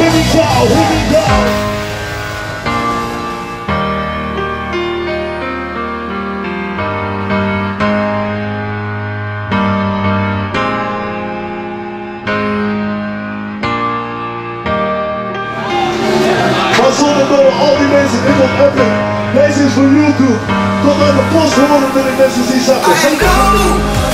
Here we go, here we go. Maar zonder dolle al die mensen, dit wordt epic. Deze is voor YouTube. Tot aan de post horen dat ik mensen zie zakken. I know.